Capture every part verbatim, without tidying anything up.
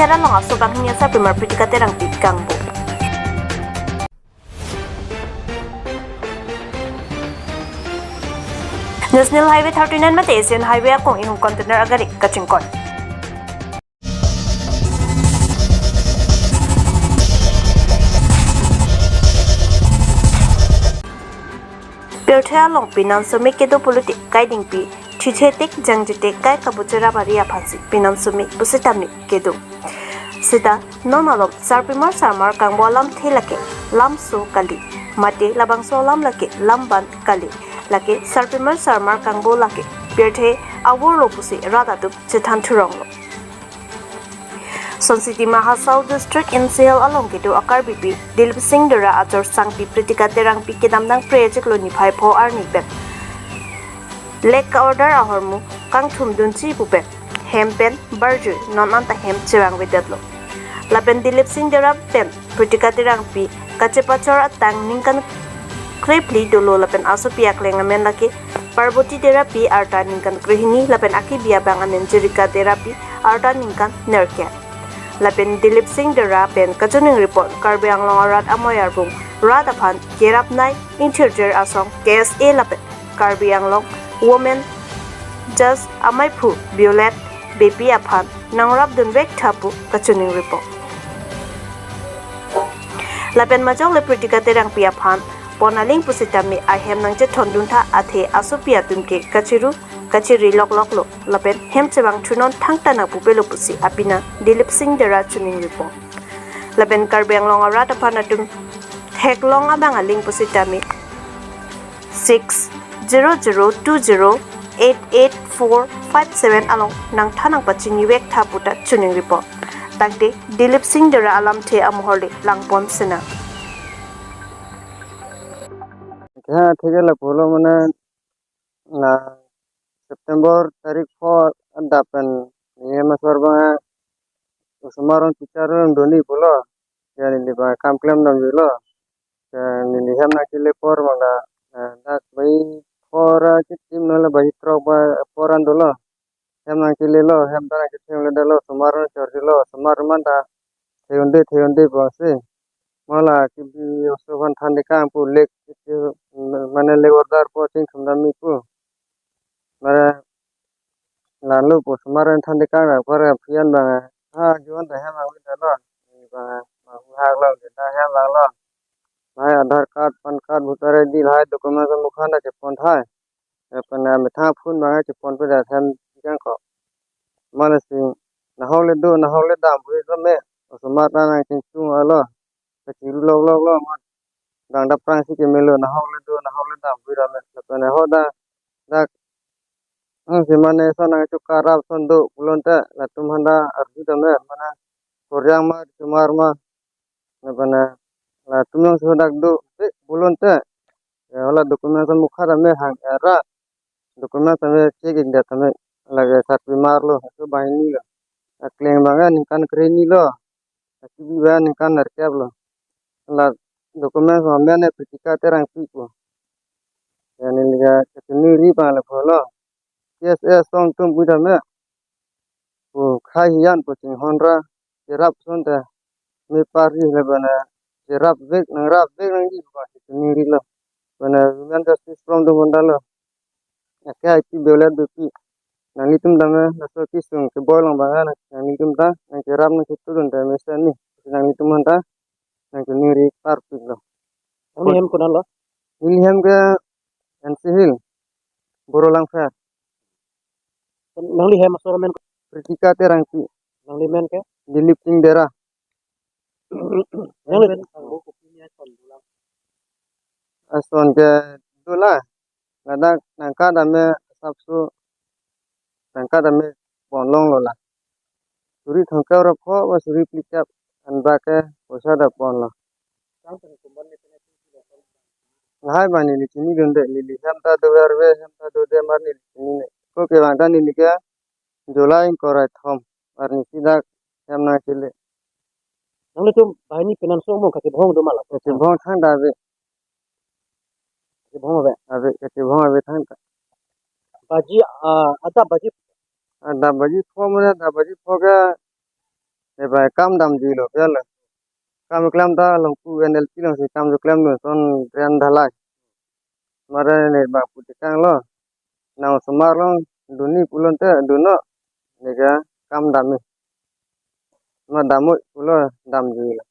Tera long aso banghini asarpimar Pritika Terangpi kangbo. National Highway thirty-nine mate Asian Highway akong ihum container agari kachingkoi. Pirthe along pinam sumi kedo pulote kaidingpi, thithe tik jangje tik kai kabuchera bari aphansi pinam sumi pusitame kedo. Sita non alom sarpimar sarmar kangbo alamthe lake lamso kali, mate labangso alam lake lamban kali, lake sarpimar sarmar kangbo lake pirthe avorlo pusi rat atum chethan thuronglo. Sonsi Dima Hasao District N C Hills along kedo a-Karbipi Dilip Singh Dera ajor sangpi Pritika Terangpi kedamtang Phre chiklo niphai pho arni pen lake order ahormu kangthum dunji pu pen hem pen barjui non anta hem chevangvedetlo. Lapen Dilip Singh Dera pen Pritika Terangpi kachepachor atang ningkan krephli dolo lapen asopi akleng amen lake Parboti Derapi arta ningkan krehini lapen akibi abang amen Jirika Derapi arta ningkan nerkep. Lapen Dilip Singh Dera pen kachiningri pon Karbi Anglong arat amoi arbung rat aphan kerapnei inthirjir asong K S A lapen Karbi Anglong Women Just amaiphu Violet Beypi aphan nangrapdunvek tha pu kachiningri pon. Lapen majok le Pritika Terangpi aphan pon aling pusitame ahem nangchethondun tha athe asopi atum ke kachiru kachiri lokloklo lapen hem chevang thunon thangta nangpupelo pusi apina Dilip Singh Dera chiningri pon. Lapen Karbi Anglong arat aphan atum theklong abang aling pusitame six zero zero two zero eight eight four five seven along nangthan nangpachinivek tha puta chiningri pon. Tangte Dilip Singh Dera alamthe amohor le langpon sena. Ha, thik lapulo mane la September tarik pho adap pen nihem asor abang osomar on teacher on doni pulo. Ya neli abang kam klemdamjulo. Ya neli hem nangkele apor abang la, eh, dak bai pho ra chitim non la bai throk ba apor an dolo. Hem nangkelelo, hem ta nangkethengledetlo, osomar nangchorjilo, osomar manta theyonde theyonde pusi. Mala kibi oso aphan thandekang pu lake, mane lake order po chingthum dam-i pu. Mane lalu pu osomar thandekang ra para phian abang. Ha, juan ta hem nangvedetlo. Abang, abang hak lo, kita hem lang lo. Lahai Aadhaar card, PAN card, voter I D, lahai document mukha nangchepon thai. Lapen amethang phone abang cheponpedet hem jangko. Mane si nahok le do, nahok le dam pu ilo me. Osomar ta nangchingchung alo. Kachiru lokloklo ma. Gang daprang si kemelo nahok le do, nahok le dam pu ilo me. Lapen ho da dak si mane son nangchukar rap son do pulote latum aphanta arjudam me mane koryang ma, osomar ma. Lapen latum alongsi dak do, eh, pulote. Ya, hala document mukha tame hang era. Document tame check ik det tame. Lake sarpimar lo, aso banghini lo. Akleng abang ningkan krehini lo. Akibi abang ningkan nerkep lo. La document amen ke Pritika Terangpi pu. Ya neli kachiningri abang lapulo. K S A asong atum pu tame. Pu khei hiyan pu chinghon ra. Cherap asonte. Me pari le bana. Cherapvek nangrapvek nangji pu kachiningrilo. Bana women justice from the Mondalo. Ake I P Violet Beypi. Nanglitum tame, laso kesung keboi along abang, nanglitum ta, nangcherap nangchetudun ta mesen ni. Nanglitum aphanta, nangchiningri parpiklo. Nangli hem konat lo? Neli hem ke N C Hills. Boro Langpher. Nangli hem asor amen? Pritika Terangpi. Nangli amen ke? Dilip Singh Dera. Nangli ason ke dolang. Ladak nangkat ame sapso nangkat ame ponlonglo la. Suri thomkep ra pho ba suri phlikep anba ke poisa ta ponlo. Lahai abang neli chinidunde, neli hem ta do arve, hem ta dode mar neli chinine. Ko kevang ta neli ke July ingkoi ra kethom arni si dak hem nangkele. Nanglitum banghini penang so mo kachebong do ma la? Kachebong thangta ave. Kachebong ave? Ave, kachebong ave thangta. Baji, ah, adap baji? Adap baji pho mane, adap baji pho ke Eba kam damji lo pialo. Kam klem ta along pu N L P alongsi kam jo klemdun, son drain dhalai. Mare ne ba pu tekang lo. Nang osomar along dunji pulote dunnon. Neke kam damji. Ma damnon pulo damji lo.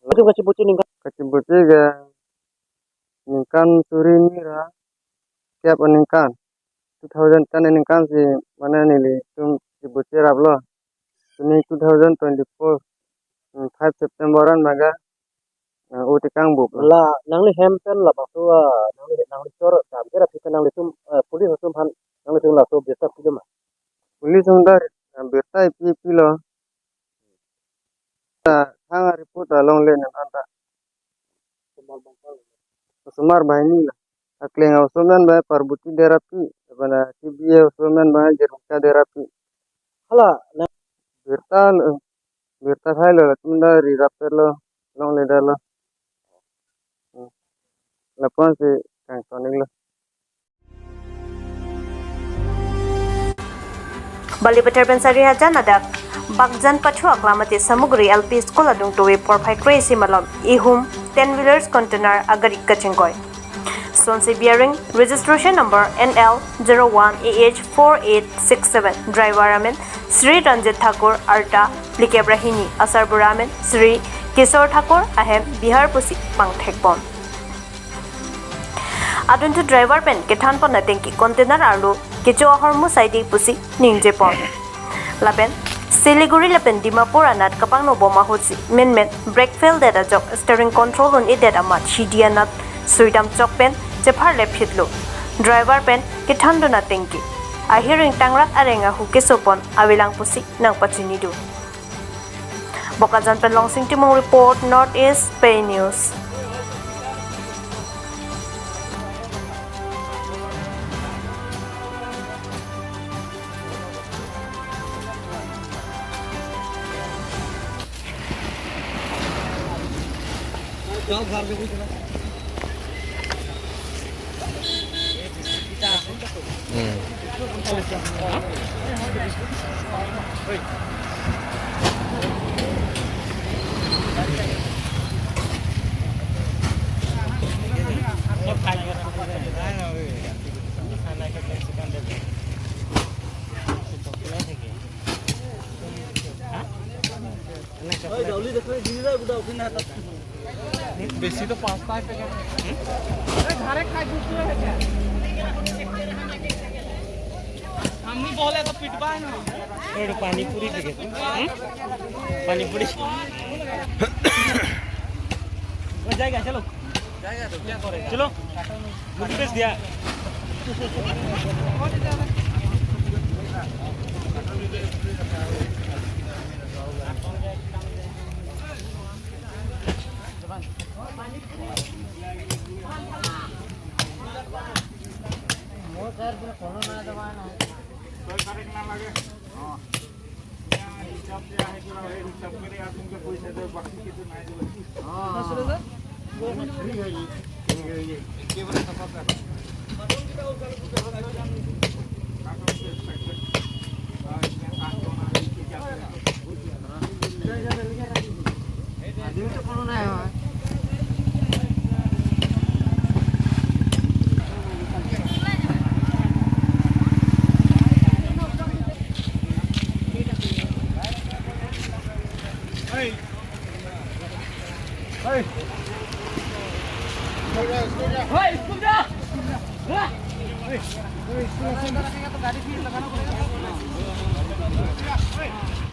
Itum kachibutji ningkan? Kachibutji ke ningkan suri hini ra kep aningkan. Two thousand ten aningkansi mane nelitum chibutji raplo. Pini two thousand twenty-four, hmm, five September an mane, eh, o tekang bup lo. La nangli hem pen labangso, ah, nangli, nangli chor damji ra aphi pen nanglitum, eh, police atum aphan nanglitum laso birta pilo ma? Police atum ta, eh, birta pi pilo. Ta thang a-report ta longle nang anta. Osomar banghini lo. Akleng a-osomar an ba Parboti Derapi, abang a-T B a-osomar an ba Jermika Derapi. Hala, na birta lo, birta thailo, latum ta ri rapetlo, longledetlo. Hmm. Lapuansi kangton-iklo. Balipathar pen Sarihajan adak Bakjan Pathu Aklam mate Samugri L P School adung tove porphai kre-isi malom ihum ten wheelers container agari kachingkoi. Sonsi bearing registration number N L zero one A H four eight six seven, driver amen Shri Ranjit Thakur, arta phlikep ra hini, asarbura amen Shri Kishore Thakur, ahem Bihar pusi pangthekpon. Adun thu driver pen kethanpon atengke container arlo kecho ahormu saide pusi ningjepon. Lapen Siliguri lapen Dimapur anat kapangnobom ahutsi menmen brake fail det ajok steering control un-edet amat hidi anat suidam chok pen chepharle phitlo. Driver pen kethandun atengke ahir ingtangrak areng ahu kesopon avelang pusi nangpachinidun. Bokajan pen Longsing Timung report, North East Pei News. বেশি তো পাঁচটায় পেকেট। हम नहीं बोले तो पिटवाए ना। थोड़ी पानी पूरी टिकट। पानी पूरी। हो जाएगा, चलो। जाएगा तो क्या करेगा? चलो। Good news दिया।